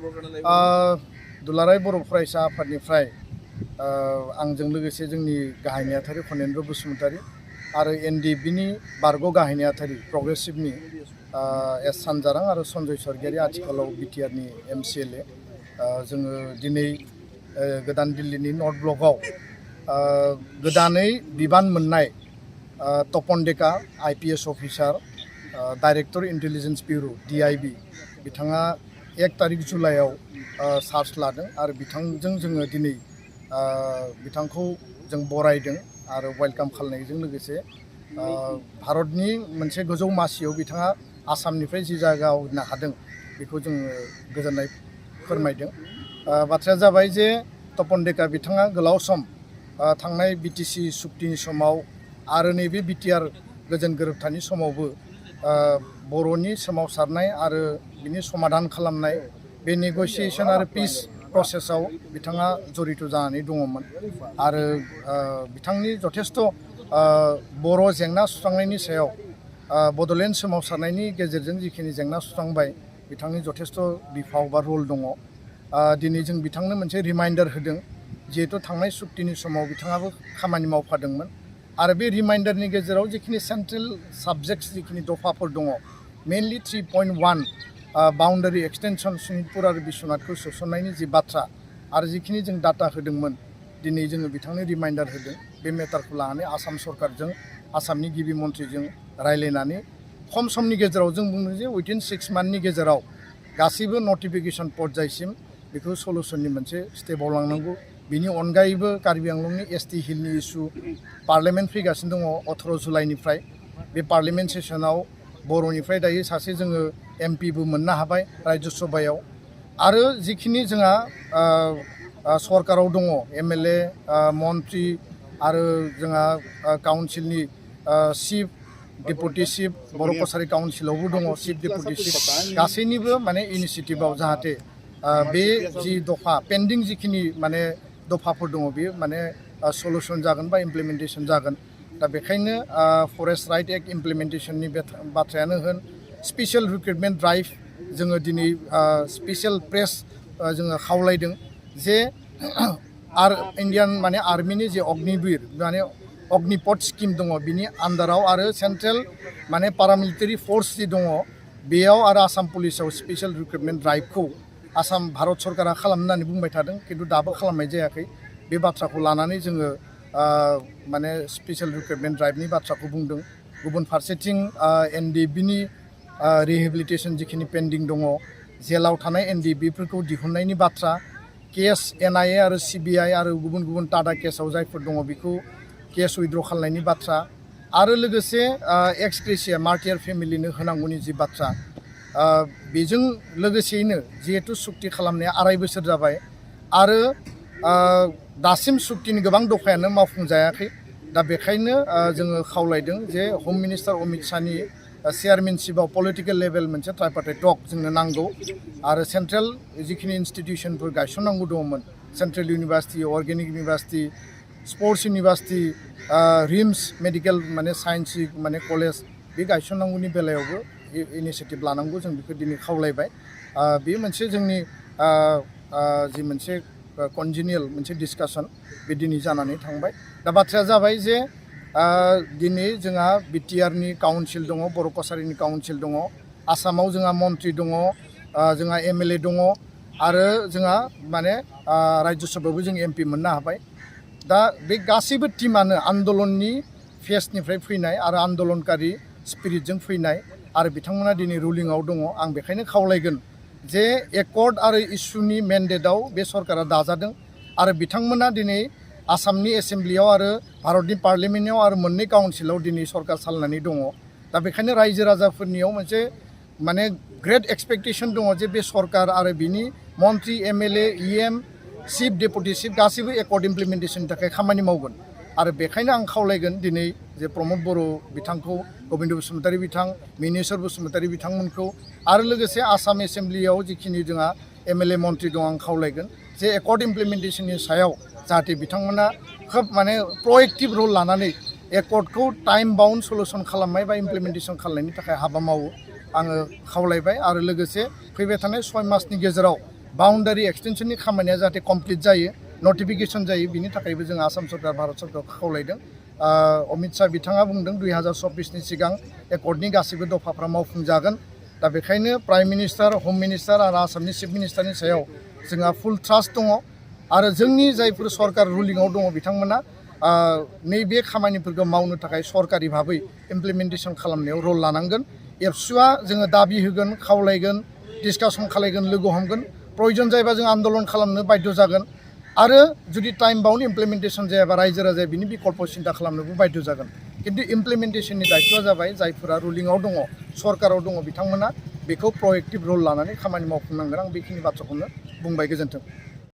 दुलाराय बर' फरायसा आफादनिफ्राय आंजों लोगोसे जोंनि गाहाय नेहाथारि फनेन्द्र बसुमतारी आरो एनडिएफबिनि बारग' गाहाय नेहाथारि प्रग्रेसिभनि एस सानजारां आरो सन्जय सरगियारि आथिखालाव बिटिआरनि एमसिएलए जोङो दिनै गोदान दिल्लीनि नर्थ ब्लकआव गोदानै बिबान मोननाय Tapan Deka IPS officer director intelligence bureau DIB बिथाङा 1 तारिख जुलाइआव चार्ज लादों आरो बिथांजों जोङो दिनै बिथांखौ जों बरायदों आरो वेलकाम खालामनायजों लोगोसे भारतनि मोनसे गोजौ मासियाव बिथाङा आसामनिफ्राय जि जायगायाव होनो हादों बेखौ जोङो गोजोननाय फोरमायदों। बाथ्राया जाबाय जे तपन डेका बिथाङा गोलाव सम थांनाय बिटिसि सुक्तिनि समाव आरो नैबे बिटिआर गोजोन गोरोबथानि समावबो बर'नि सोमावसारनाय आरो बिनि समाधान खालामनाय बे नेगसिएसन आरो पिस प्रसेसआव बिथाङा जड़ित जानानै दङमोन आरो बिथांनि जथेस्थ बर' जेंना सुस्रांनायनि सायाव बड'लेण्ड सोमावसारनायनि गेजेरजों जिखिनि जेंना सुस्रांबाय बिथांनि जथेस्थ बिफाव बा रल दङ। दिनै जों बिथांनो मोनसे रिमाइन्डार होदों जिहेतु थांनाय सुक्तिनि समाव बिथाङाबो खामानि मावफादोंमोन आरो बे रिमाइन्डारनि गेजेराव जिखिनि सेन्ट्रेल साबजेक्ट्स जिखिनि दफाफोर दङ मेनलि 3.1 बाउन्डारि एक्सटेनसन सनितपुर आरो बिश्वनाथखौ सोसननायनि जि बाथ्रा आरो जिखिनि जों डाटा होदोंमोन दिनै जोङो बिथांनो रिमाइन्डार होदों बे मेटारखौ लानानै आसाम सरकारजों आसामनि गिबि मन्थ्रिजों रायलायनानै खम समनि गेजेराव जों बुंदों जे उइदिन 6 मान्थनि गेजेराव गासैबो नटिफिकेसन पर्यायसिम बेखौ सलुसननि मोनसे स्टेपआव लांनांगौ। बिनि अनगायैबो कार्बि आंलंनि एसटि हिलनि इस्यु पार्लियामेन्ट फैगासिनो दङ 18 जुलाइनिफ्राय बे पार्लियामेन्ट सेसनाव बर'निफ्राय दायो सासे जोङो एमपिबो मोननो हाबाय राज्य सभायाव आरो जिखिनि जोंहा सरकाराव दङ एमएलए मन्त्रि आरो जोंहा काउन्सिलनि चिफ डेपुटि चिफ बर' कसारि काउन्सिलावबो दङ चिफ डेपुटि चिफ गासैनिबो माने इनिसियेटिभआव जाहाथे बे जि दफा पेन्डिं जिखिनि माने दफाफोर दङ बेयो माने सलुसन जागोन बा इमप्लिमेन्टेसन जागोन। दा बेखायनो फरेस्ट राइट एक्ट इमप्लिमेन्टेसननि बाथ्रायानो होन स्पेसियेल रिक्रुटमेन्ट ड्राइभ जोङो दिनै स्पेसियेल प्रेस जोङो खावलायदों जे इन्डियान माने आर्मिनि जे अग्निवीर माने अग्निपथ स्किम दङ बिनि आन्डाराव आरो सेन्ट्रेल माने पारामिलिटारि फर्स जि दङ बेयाव आरो आसाम पुलिसाव स्पेसियेल रिक्रुटमेन्ट ड्राइभखौ आसाम भारत सरकारा खालामनानै बुंबाय थादों खिन्थु दाबो खालामनाय जायाखै। बे बाथ्राखौ लानानै जोङो माने स्पेसियेल रिक्रुटमेन्ट ड्राइभनि बाथ्राखौ बुंदों। गुबुन फारसेथिं एनडिएफबिनि रिहेबिलिटेसन जिखिनि पेन्डिं दङ जेलाव थानाय एनडिएफबिफोरखौ दिहुननायनि बाथ्रा केस एनआइए आरो सिबिआइ आरो गुबुन गुबुन टाटा केसाव जायफोर दङ बेखौ केस उइथड्र खालामनायनि बाथ्रा आरो लोगोसे एक्स ग्रेसिया मार्टियार फेमिलिनो होनांगौनि जि बाथ्रा बेजों लोगोसेयैनो जिहेतु सुक्ति खालामनाया 2.5 बोसोर जाबाय आरो दासिम सुक्तिनि गोबां दफायानो मावफुंजायाखै। दा बेखायनो जोङो खावलायदों जे हम मिनिस्टार अमित शाहनि चेयारमेनशिपआव पलिटिकेल लेभेल मोनसे ट्राइपार्टाइट टक जोंनो नांगौ आरो सेन्ट्रेल जिखिनि इन्स्टिटिउसनफोर गायसननांगौ दङमोन central university organic university sports university RIMS medical माने साइन्स माने कलेज बे गायसननांगौनि बेलायावबो इनिसियेटिभ लानांगौ जों बेखौ दिनै खावलायबाय। बे मोनसे जोंनि जि मोनसे कन्जिनियेल मोनसे डिसकासन बे दिनै जानानै थांबाय। दा बाथ्राया जाबाय जे दिनै जोंहा बिटिआरनि काउन्सिल दङ बर' कसारिनि काउन्सिल दङ आसामाव जोंहा मन्त्रि दङ जोंहा एमएलए दङ आरो जोंहा माने राज्य सभायावबो जों एमपि मोननो हाबाय। दा बे गासैबो टिमानो आन्दलननि फेसनिफ्राय फैनाय आरो आन्दलनकारि स्पिरिटजों फैनाय आरो बिथांमोना दिनै रुलिंआव दङ। आं बेखायनो खावलायगोन जे एकर्ड आरो इस्युनि मेन्डेटआव बे सरकारा दाजादों आरो बिथांमोना दिनै आसामनि एसेम्ब्लियाव आरो भारतनि पार्लियामेन्टआव आरो मोननै काउन्सिलाव दिनै सरकार सालायनानै दङ। दा बेखायनो रायजो राजाफोरनियाव मोनसे माने ग्रेट एक्सपेक्टेसन दङ जे बे सरकार आरो बिनि मन्त्रि MLA EM chief deputy chief गासैबो एकर्ड इमप्लिमेन्टेसननि थाखाय खामानि मावगोन आरो बेखायनो आं खावलायगोन दिनै जे प्रमद बर' बिथांखौ गबिन्द बसुमतारी बिथां मिनेश्वर बसुमतारी बिथांमोनखौ आरो लोगोसे आसाम एसेम्ब्लियाव जिखिनि जोंहा एमएलए मन्त्रि दं आं खावलायगोन जे एकर्ड इमप्लिमेन्टेसननि सायाव जाहाथे बिथांमोना खोब माने प्रएक्टिभ रल लानानै एकर्डखौ टाइम बाउन्ड सलुसन खालामनाय बा इमप्लिमेन्टेसन खालामनायनि थाखाय हाबा मावो आङो खावलायबाय। आरो लोगोसे फैबाय थानाय 6 मासनि गेजेराव बाउन्डारि एक्सटेनसननि खामानिया जाहाथे कमप्लिट जायो नटिफिकेसन जायो बिनि थाखायबो जों आसाम सरकार भारत सरकारखौ खावलायदों अमित शाह बिथाङा बुंदों 2024नि सिगां एकर्डनि गासैबो दफाफ्रा मावफुंजागोन दा बेखायनो प्राइम मिनिस्टार हम मिनिस्टार आरो आसामनि चिफ मिनिस्टारनि सायाव जोंहा फुल ट्रास्ट दङ आरो जोंनि जायफोर सरकार रुलिंआव दङ बिथांमोना नैबे खामानिफोरखौ मावनो थाखाय सरकारि भाबै इमप्लिमेन्टेसन खालामनायाव रल लानांगोन एबसुआ जोङो दाबि होगोन खावलायगोन डिसकासन खालायगोन लोगो हमगोन प्रयजन जायोबा जों आन्दलन खालामनो बाध्य जागोन आरो जुदि टाइम बाउन्ड इमप्लिमेन्टेसन जायाबा रायजो राजाया बिनि बिकल्प सिन्था खालामनोबो बाध्य जागोन खिन्थु इमप्लिमेन्टेसननि दायित्वआ जाबाय जायफोरा रुलिंआव दङ सरकाराव दङ बिथांमोना बेखौ प्रएक्टिभ रल लानानै खामानि मावफुंनांगोन आं बेखिनि बाथ्राखौनो बुंबाय गोजोन्थों